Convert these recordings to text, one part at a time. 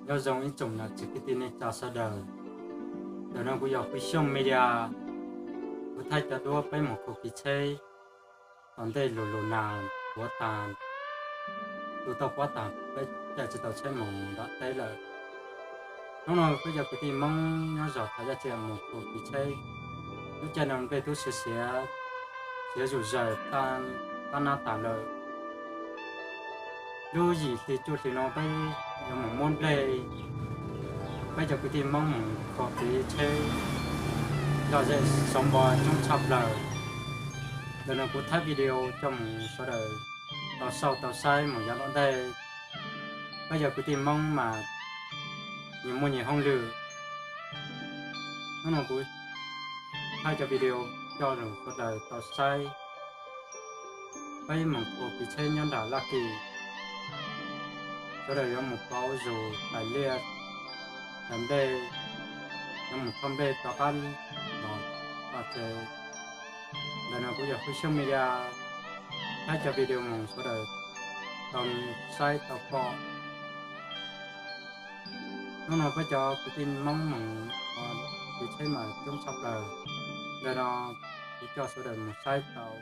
Nyob zoo ib tsoom nam txiv kwv tij neej tsa sawv daws. Ntawm no kuv yog Hwj Xyooj Media. Kuv thaij cov duab peb mus kho kev tsheb tom ntej lug lug nag puav taag, lug tau puav taag peb caij tsi tau tsheb mus nram teb lawm. Hnub no peb cov kwv tij Moob nyob zog Thaj Yaj Tsiaj mus kho kev tsheb. Lub caij no nplej tub siav siav, siav zuj zus, qab nab taag lawm. Lub yim hli cuaj hli no peb yuav mus muab nplej, peb cov kwv tij Moob mus kho kev tsheb, lom zem xov npo coob tshaj plaws. Ntawm no kuv thaij video coj mus sawv daws tau saib tau saib mus yav tom ntej. Peb cov kwv tij Moob mas nyias muaj nyias hauj lwm. Hnub no kuv thaij cov video coj los sawv daws tau saib. Peb mus kho kev tsheb nyob nram Laj Kim, sawv daws yuav mus pauv zug hlais liaj hlais nplej, yuav mus thauj nplej rov qab los txog tsev. Ntawm no kuv yog Hwj Xyooj Media, thaij cov video mus sawv daws tau saib tau pom. Hnub no peb cov kwv tij Moob mus kev tsheb mas coob tshaj plaws. Ntawm no kuv coj sawv daws mus saib tau.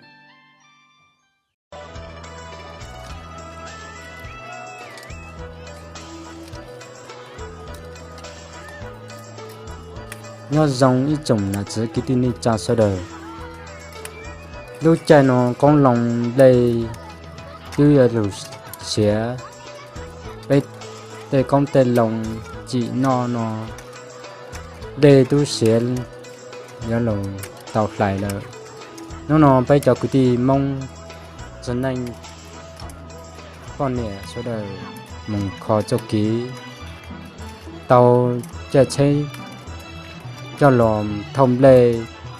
Nyob zoo ib tsoom nam txiv kwv tij neej tsa sawv daws. Lub caij no qoob loo nplej twb yuav lug siav, peb tej qoob tej loo tsim noj no, nplej tub siav yuav lug tau hlais lawm. Hnub no peb cov kwv tij Moob txiv neej poj niam sawv daws mus kho txuj kev, tau caij tsheb coj los thauj nplej,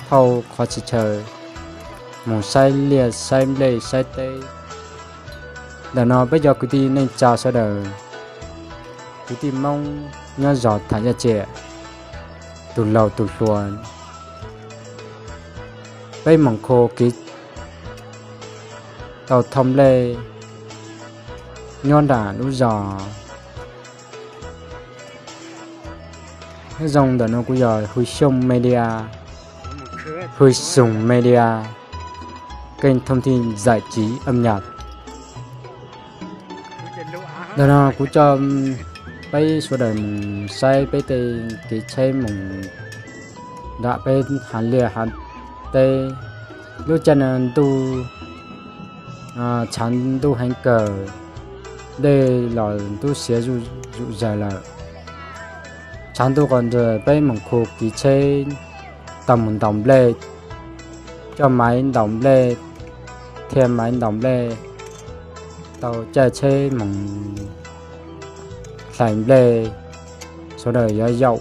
thauj qhov txhia chaw, mus saib liaj saib nplej saib teb. Ntawm no peb cov kwv tij neej tsa sawv daws, kwv tij Moob nyob zog Thaj Yaj Tsiaj, tus laug tus hluas, peb mus kho kev tau thauj nplej nyob nram lub zos. Nyob zoo, ntawm no kuv yog Hwj Xyooj Media, Hwj Xyooj Media, kênh thông tin giải trí âm nhạc. Ntawm no kuv coj peb sawv daws mus saib peb tej kev tsheb mus nram peb hav liaj hav teb. Lub caij no ntuj, tshav ntuj heev kawg, dej los tub siav zuj zaws lawm. Tshav ntuj qos nrag peb mus khu kev tsheb tau mus ntaus nplej, coj maiv ntaus nplej, thiaj maiv ntaus nplej, tau caij tsheb mus hlais nplej, sawv daws yuav yaum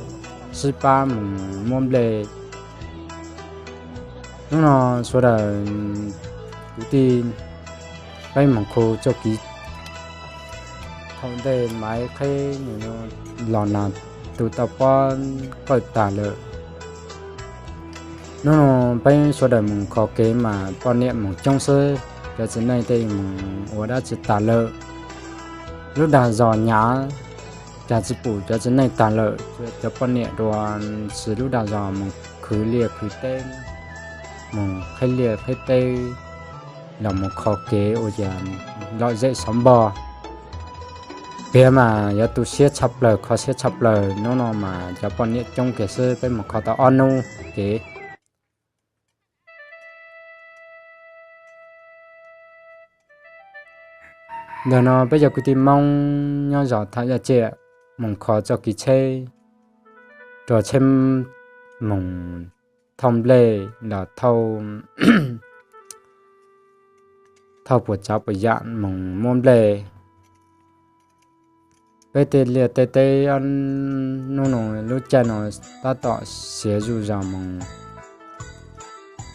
sib pab mus muab nplej. Hnub no sawv daws kwv tij peb mus khu txuj kev, thaum ntej maiv qheb los nag tu tau pob kawj tag lawm. Hnub no peb sawv daws mus kho kev mas poj niam mus coob xwb, cov txiv neej tej mus ua dab tsi tag lawm. Lub dag zog hnyav, cas tsis pum cov txiv neej tag lawm, cov poj niam dua siv lub dag zog mus khwv liaj khwv teb, mus qheb liaj qheb teb, los mus kho kev ua cas lom zem xov npog. Piav mas yuav tu siab tshaj plaws, kho siab tshaj plaws. Hnub no mas cov poj niam coob kiag xwb, peb mus kho tau ob hnub kev. Ntawm no peb cov kwv tij Moob nyob zos Thaj Yaj Tsiaj mus kho txoj kev tsheb, rau tsheb mus thauj nplej los thauj puas tsav puas yam mus muab nplej. Peb tej liaj tej teb hnub no lub caij no tab tom siav zuj zus mus.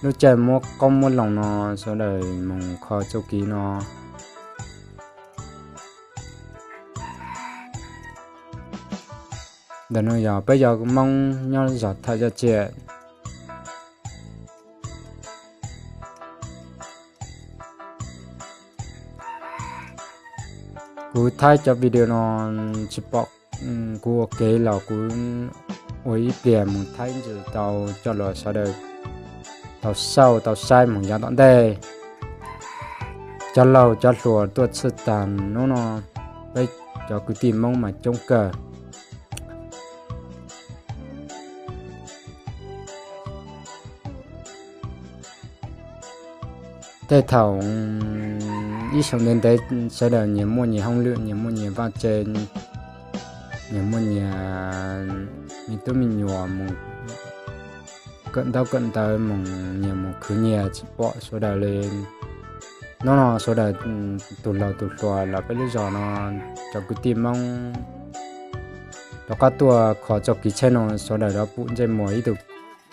Lub caij muab qoob muab loo no sawv daws mus kho txoj kev no. Ntawm no yog peb cov Moob nyob zos Thaj Yaj Tsiaj. Kuv thaij cov video no tsis pom kuv ua kev los kuv ua ib pliag mus thaij ntsis tau coj los sawv daws tau xauj tau saib mus yav tom ntej. Cov laug cov hluas tuaj txhij tag hnub no, peb cov kwv tij Hmoob mas coob kawg. Tej thaum ib xyoo ntev ntev sawv daws nyias muaj nyias hauj lwm, nyias muaj nyias vaj tse, nyias muaj nyias me tub me nyuam mus kawm ntaub kawm ntawv, mus nyias mus khwv nyias, tsis pom sawv daws li. Hnub no sawv daws tus laug tus hluas los peb lub zos no cov kwv tij Hmoob rov qab tuaj kho txoj kev tsheb no, sawv daws rov pum ntsej muag ib tug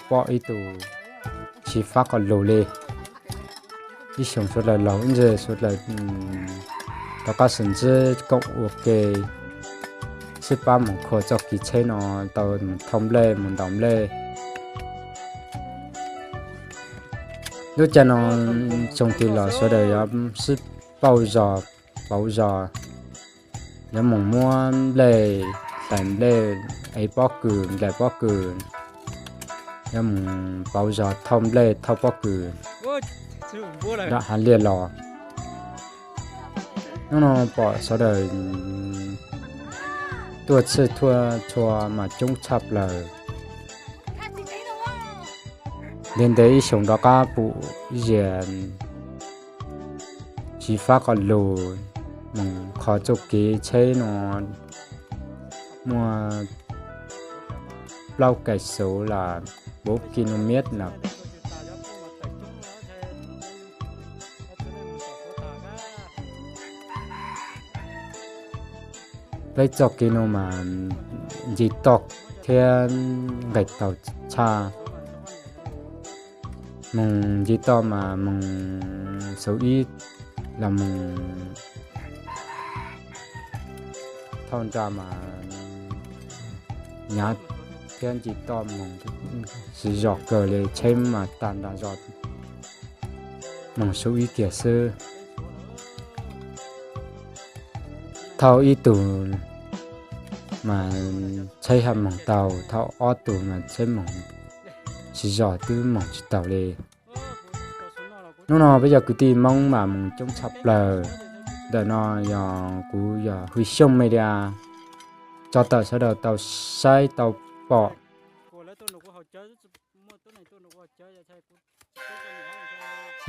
pom ib tug tsis fab qhov lus li. Ib xyoo sawv daws laug ib ntsis sawv daws rov qab sib ntsib koom ua ke, sib pab mus kho txoj kev tsheb no tau mus thauj nplej mus ntaus nplej. Lub caij no xyoo twg los sawv daws yuav sib pauj zog pauv zog, yuav mus muab nplej, hlais nplej, ev pob kws, nplais pob kws, yuav mus pauv zog thauj nplej thauj pob kws nram hav liaj los. Hnub no pom sawv daws tuaj txhij tuaj txhua mas coob tshaj plaws. Ntev ntev ib xyoos rov qab pum ib zia tsis fab qhov lus mus kho txoj kev tsheb no muaj plaub kais xuv las, bốn ki lô mét na. Peb txoj kev no mas nce toj thiab nqes taug tshaj. Mus nce toj mas mus xuv ib los mus thauj nra mas hnyav thiab nce toj mus siv zog kawg li, tsheb mas tag nram zos mus xuv ib kiag xwb. Thauj ib tug mas tsheb haj moog tau, thauj ob tug mas tsheb moog siv zog twb moog tsis taug li. Hnub no peb cov kwv tij Moob mas moog coob tshaj plaws. Ntawm no yog kuv yog Hwj Xyooj Media tso tawm sawv daws tau saib tau pom.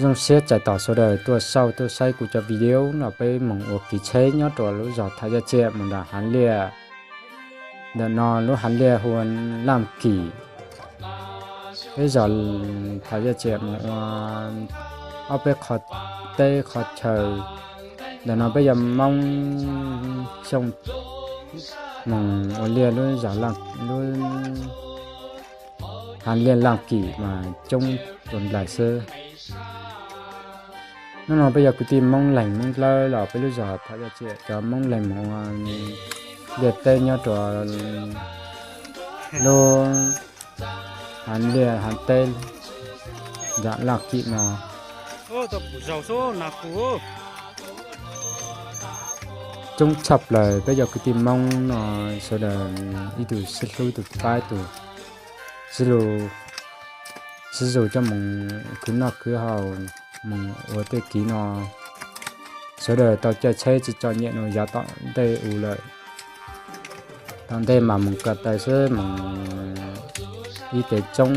Zoo siab txais tos sawv daws tuaj saib tuaj saib kuv cov video no, peb moog ua kev tsheb nyob rau lub zog Thav Yaj Tsiam mus nram hav liaj. Ntawm no lub hav liaj hu ua Laaj Kim. Peb zog Thav Yaj Tsiam mus ua ob peb qho teb qho chaw. Ntawm no peb yog Moob Xyooj moog ua liaj lub zog, lub hav liaj Laaj Kim mas coob dua nplaig xwb. Hnub no peb yog kwv tij Moob Leeg Moob Dlawb los peb lub zog Thav Yaj Tsiam cov Moob Leeg mus ua liaj teb nyob rau lub hav liaj hav teb nram Laaj Kim no. Coob tshaj plaws peb cov kwv tij Moob no, sawv daws ib tug sib hlub ib tug pab ib tug, sib lug, sib zug coj mus khwv noj khwv haus, mus ua tej kev no. Sawv daws tau caij tsheb tsis txom nyem no yav tom ntej u lawm. Tom ntej mas mus ko taw xwb, mus ib kev tsoob,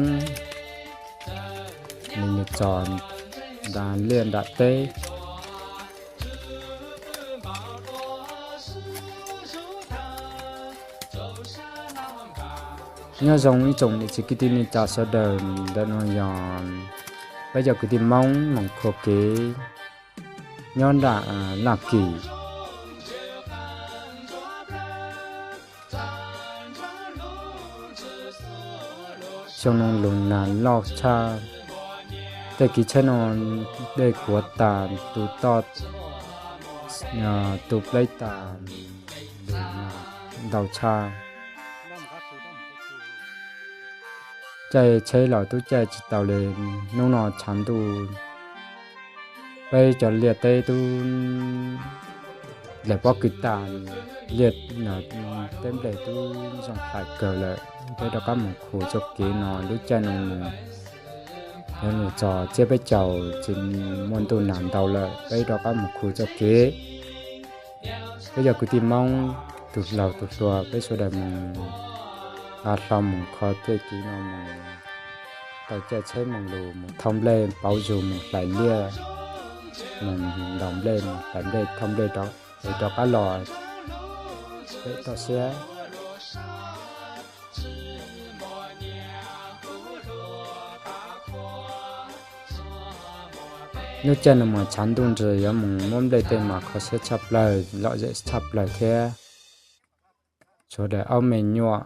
mus txog nram liaj nram teb. Nyob zoo ib tsoom niam txiv kwv tij neej tsa sawv daws, ntawm no yog peb cov kwv tij Moob moog kho kev nyob nram Laaj Kim. Xyoo no lug nag loj tshaj, tej kev tsheb no dej kuav tas, tu toj, tu plaub tas, lug nag ntau tshaj. Caij tsheb los tub caij tsis tau li. Hnub no tshav ntuj, peb cov liaj teb tub nplaim pob kws tas, liaj teb nplej twb zoo hlais kawg lawm, peb rov qab mus khu txoj kev no. Lub caij no mus, yog nws txog tsiab peb caug tsis muaj ntuj nag ntau lawm, peb rov qab mus khu txoj kev. Peb cov kwv tij Hmoob tus laug tus hluas peb sawv daws mus nqa hlo mus kho tej kev no mus, tau caij tsheb mus lus, mus thauj nplej pauv zug, mus hlais liaj, mus ntaus nplej, mus hlais nplej, thauj nplej rov, es rov qab los peb toj siab. Lub caij no mas tshav ntuj nrig, yuav mus muab nplej tej mas kho siab tshaj plaws, lom zem tshaj plaws thiab. Sawv daws aub me nyuam,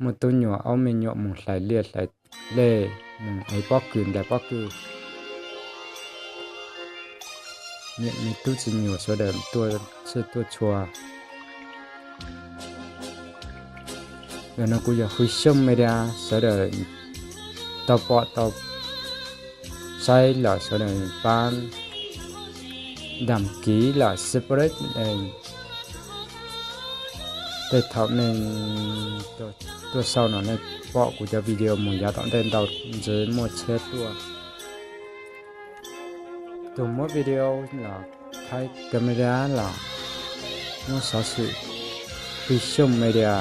muaj tub nyuam aub me nyuam mus hlais liaj hlais nplej, mus ev pob kws nplaim pob kws. Niam me tub txiv nyuam sawv daws tuaj txhij tuaj txhua. Ntawm no kuv yog Hwj Xyooj Media, sawv daws tau pom tau saib los sawv daws pab dam kiv los subscribe. Tej thaum nej tuaj sau no nej pom kuv cov video mus yav tom ntej ntau ntxiv muaj tsheb tuaj. Tus muab video los thaij camera los muab xov xwm Hwj Xyooj Media.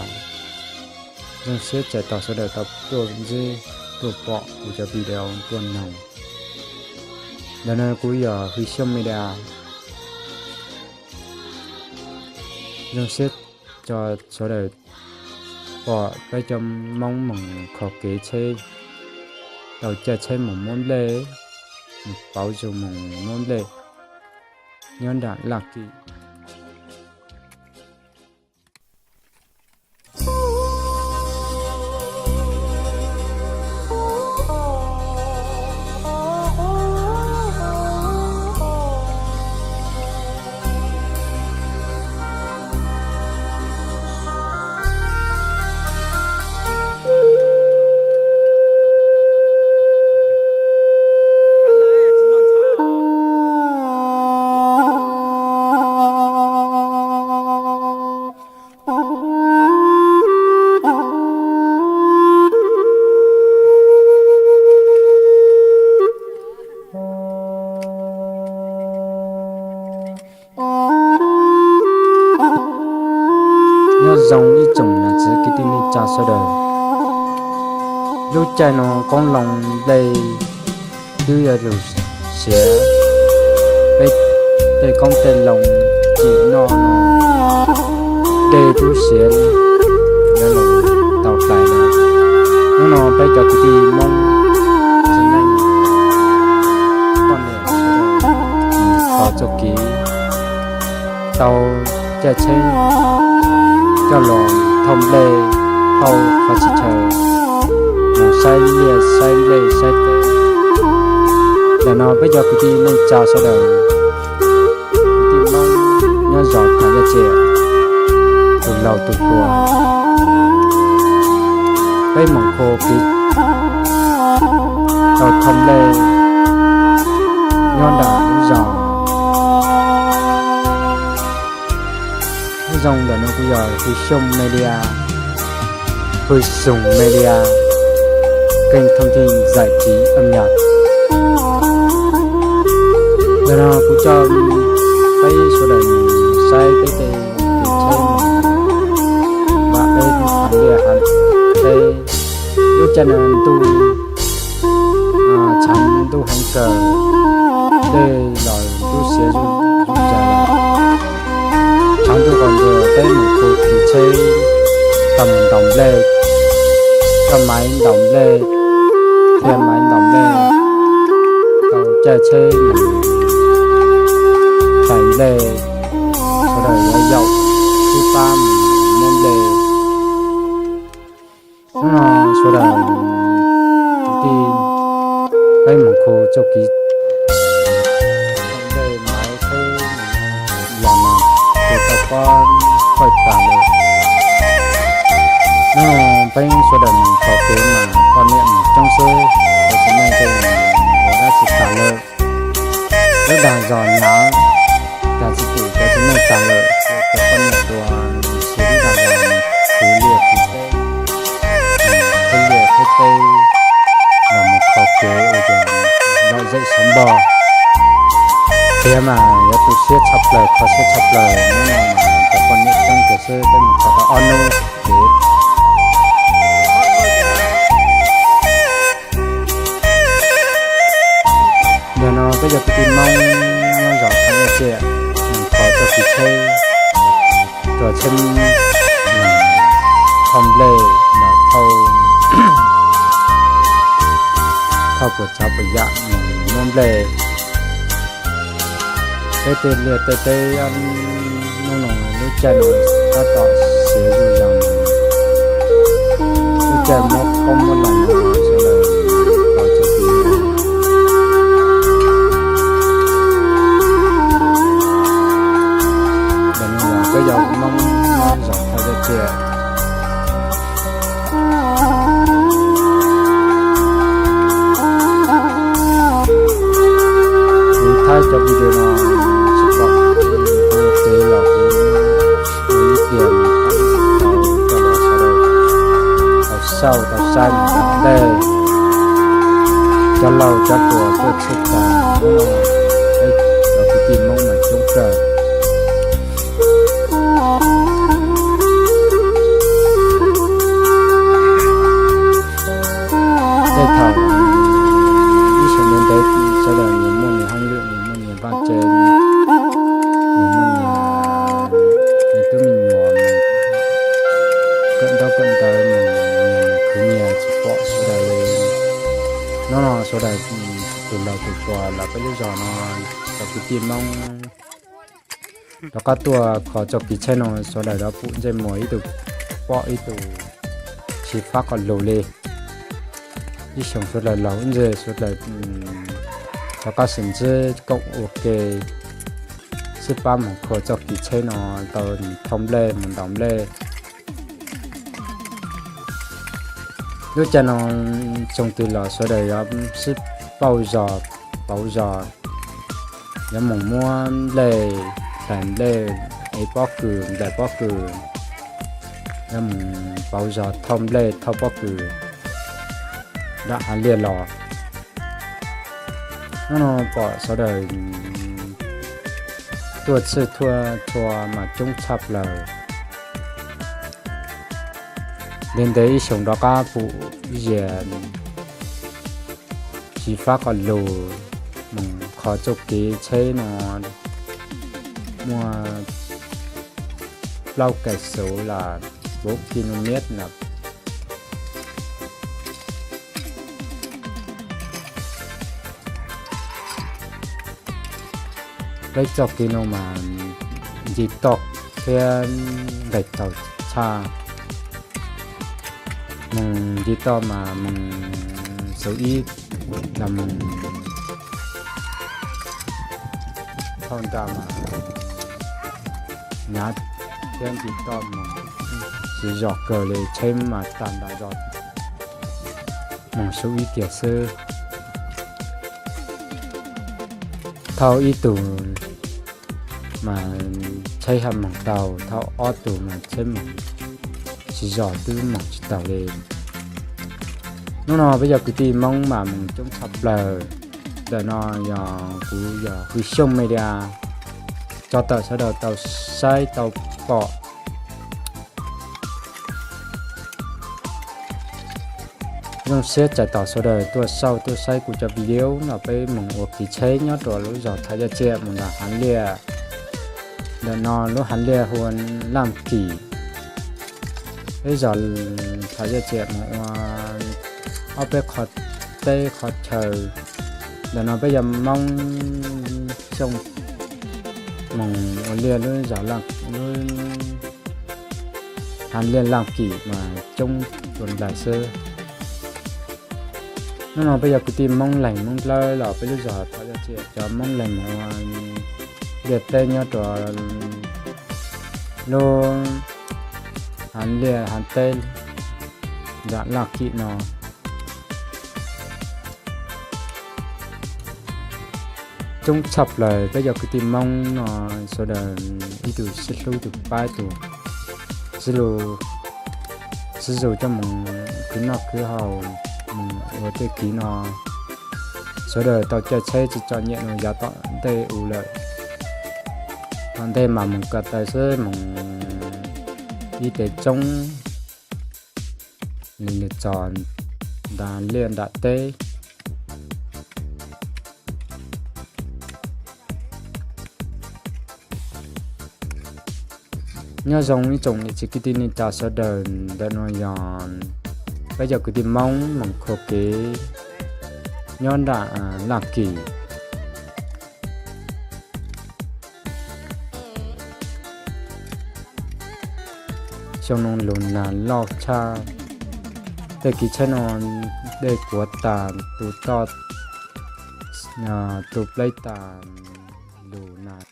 Zoo siab txais tos sawv daws tau tuaj ntsib tuaj pom kuv cov video tuaj noog. Ntawm no kuv yog Hwj Xyooj Media. Zoo siab tso sawv daws pom peb cov Hmoob mus kho kev tsheb, tau caij tsheb mus muab nplej, mus pauv zug mus muab nplej nyob nram Laj Kim. Nyob zoo ib tsoom nam txiv kwv tij neej tsa sawv daws, lub caij no koob loo nplej twb yuav lug siav, peb tej koob tej loo tsim noj no, dej twb siav, yuav lug tau hlais lawm. Hnub no peb cov kwv tij Hmoob txiv neej poj niam sawv daws mus kho txoj kev, tau caij tsheb coj los thauj nplej, thauj qhov txhia chaw, mus saib liaj saib nplej saib teb. Ntawm no peb cov kwv tij neej tsa sawv daws, kwv tij Hmoob nyob zos Pham Yaj Tsev, tus laug tus hluas, peb mus kho kev, tau thauj nplej nyob nram lub zos. Nyob zoo, ntawm no kuv yog Hwj Xyooj Media, Hwj Xyooj Media, kênh thông tin giải trí âm nhạc. Ntawm no kuv coj peb sawv daws saib peb tej kev tsheb, peb hav liaj hav teb, lub caij no ntuj tshav ntuj heev kawg, dej los twb siav zuj zus zais lawm. Tshav ntuj qhov ntawd peb mus kho kev tsheb, tau mus ntaus nplej, coj maiv ntaus nplej, thiab maiv ntaus nplej, tau caij tsheb mus hlais nplej, sawv daws yuav yaum xub pab mus muab nplej. Hnub no sawv daws kwv tij, peb mus khu txoj kev nplej maiv tsheb los no, ces tau pob koj tas lawm. Hnub no peb sawv daws mus kho kev mas poj niam mus coob xwb, cov txiv neej tej mus ua dab tsi tas lawm. Lub dag zos hnyav, dag tsis pum Tus neeg tas lawm, cov poj niam tuaj siv lub dag zog khwv liaj khwv teb, khwv liaj khwv teb los mus kho kev ua cas lom zem xov npog. Tiag mas yuav tu siab tshaj plaws, kho siab tshaj plaws, hnub no mas cov poj niam coob kawg xwb, peb mus kho tau ob hnub kev. Ntawm no peb cov kwv tij Hmoob nyob zos Thaj Yaj Tsiaj, kho txoj kev tsheb, rau tsheb thauj nplej los thauj, thauj puas tsav puas yam mus muab nplej. Peb tej liaj tej teb hnub no lub caij no tab tom siav zuj zus, lub caij muab qoob muab loo no sawv daws los txog ti. Ntawm no yog peb cov Hmoob nyob zos Thaj Yaj Tsiaj. Kuv thaij cov video no tsis pom ua kev los kuv ua ib tiag, coj los sawv daws tau xauj tau saib mus ntawm tej cov laus cov hluas tuaj txhij tas hnub no, peb cov kwv tij Hmoob mas coob kawg. Tej thaum ib xyoo ntev ntev sawv daws nyias muaj nyias hauj lwm, nyias muaj nyias vaj tse, nyias muaj nyias me tub me nyuam, kawm ntaub kawm ntawv, nyias khwv nyias tsis pom sawv daws li. Hnub no sawv daws tus laus tus hluas los peb lub zos no, cov kwv tij Hmoob rov qab tuaj kho txoj kev tsheb no, sawv daws rov pum ntsej muag ib tug pom ib tug, tsis fab qhov lus li. Ib xyoo sawv daws laus ntse sawv daws rov qab sib ntsib koom ua ke, sib pab mus kho txoj kev tsheb no tau thauj nplej mus ntaus nplej. Lub caij no xyoo twg los sawv daws yuav sib pauj zog pauv zog, yuav mus muab nplej, hlais nplej, ev pob kws, nplaim pob kws, yuav mus pauv zog thauj nplej thauj pob kws nram hav liaj los. Hnub no pom sawv daws tuaj txhij tuaj txhua mas coob tshaj plaws. Ntev ntev ib xyoos rov qab pum zias tsis fab qhov lus mus kho txoj kev tsheb no muaj plaub kaim xuv las, bốn ki lô mét lawm. Peb txoj kev no mas nce toj thiab nqes taug tshaj. Mus nce toj mas mus xuv ib los mus thauj nra mas hnyav thiab nce toj mus siv zog kawg li, tsheb mas tag nrho zog mus xuv ib kiag xwb. Thauj ib tug mas tsheb ho moog tau, thauj ob tug mas tsheb moog tsis zog, twb moog tsis taug li. Hnub no peb yog kwv tij Moob mas moog coob tshaj plaws. Ntawm no yog kuv yog Hwj Xyooj Media tso tawm sawv daws tau saib tau pom. Zoo siab txais tos sawv daws tuaj saib tuaj saib kuv cov video no. Peb moog ua kev tsheb nyob rua lub zog Thaj Yaj Tsiaj moog nram Hav Liaj. Ntawm no lub Hav Liaj hu ua Laaj Kim. Peb zog Thaj Yaj Tsiaj moog ua ob peb qho teb qho chaw. Ntawm no peb yog Moob Xyooj moog ua liaj lub zog Laaj, lub Hav Liaj Laaj Kim mas coob dua nplaig xwb. Hnub no peb yog kwv tij Moob Leeg Moob Dlawb los peb lub zog Thaj Yaj Tsiaj, cov Moob Leeg moog ua liaj teb nyob rua lub Hav Liaj Hav Teb nram Laaj Kim no. coob tshaj plaws peb cov kwv tij Hmoob no, sawv daws ib tug sib hlub ib tug pab ib tug, sib lug sib zug coj mus khwv noj khwv haus, mus ua tej kiv no. Sawv daws tau caij tsheb tsis txom nyem no yav tom ntej u lawm. Tom ntej mas mus ko taw xwb, mus ib tes tsoob li txog nram liaj nram teb. Nyob zoo ib tsoom niam txiv kwv tij neej tsa sawv daws, ntawm no yog peb cov kwv tij Hmoob mus kho kev nyob nram Laj Kim. Xyoo no lug nag loj tshaj, tej kev tsheb no dej puav tas, tu toj tu pleb tas, lug nag.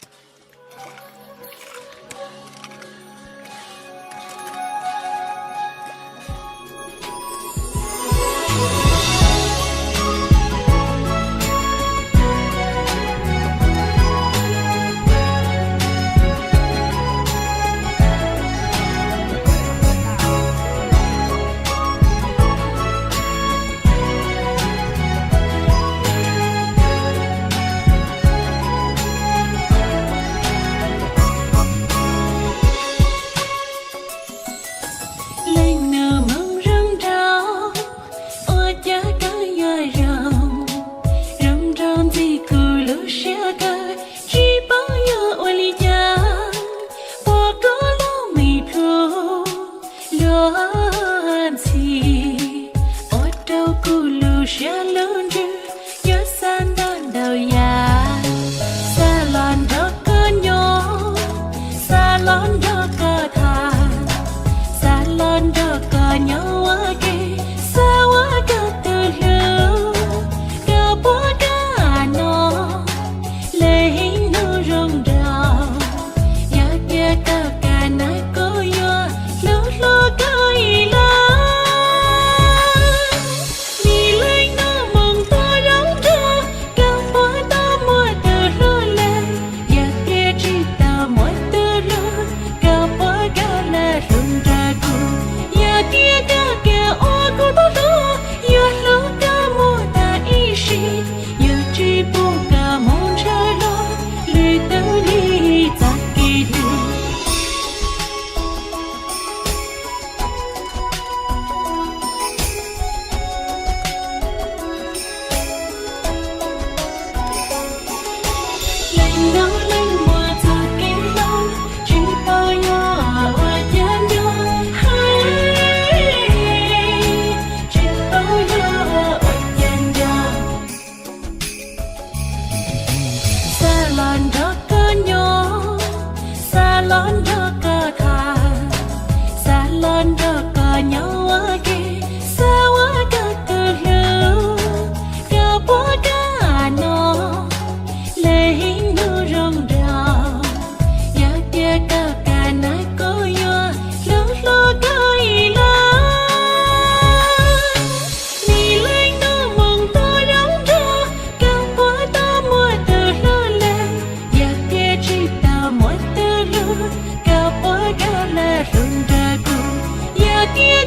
Leej nus moo zoo nraug, ua cas koj yuav zoo, zoo nraug ntxig kuv lub siab kawg, tsis paub yuav ua li cas, pom koj lub me plhu luag ntxhi, ua rau kuv lub siab lub ntsws yuav xav ntau ntau yam, xav los nrog koj nyob, xav los nrog koj tham, xav los nrog koj nyob ua ke, xav ua koj tus hlub, koj puas kam no, leej nus zoo nraug, yog tias koj kam na kuv yuav hlub hlub koj ib leeg. Mi leej nus moo tuaj zoo nraug, koj puas tau muaj tus hlub lawm, yog tias tsis tau muaj tus hlub, koj puas kam los hlub nrog kuv, yog tias koj kam ua kuv tus hlub, yuav hlub koj mus tas ib sim, yuav tsis pub koj mus ntshaw luag lwm tus li txoj kev hlub. Leej nus leej muaj txoj kev hlub, tsis paub yuav ua cas nco, tsis paub yuav ua cas nco. Xav los nrog koj nyob, xav los nrog koj tham, xav los nrog koj nyob ua ke, xav ua koj tus hlub, koj puas kam no, leej nus zoo nraug, yog tias koj kam na kuv yuav hlub hlub koj ib leeg. Mi leej nus moo tuaj zoo nraug, koj puas tau muaj tus hlub lawm, yog tias tsis tau muaj tus hlub, koj puas kam los hlub nrog kuv, yog tias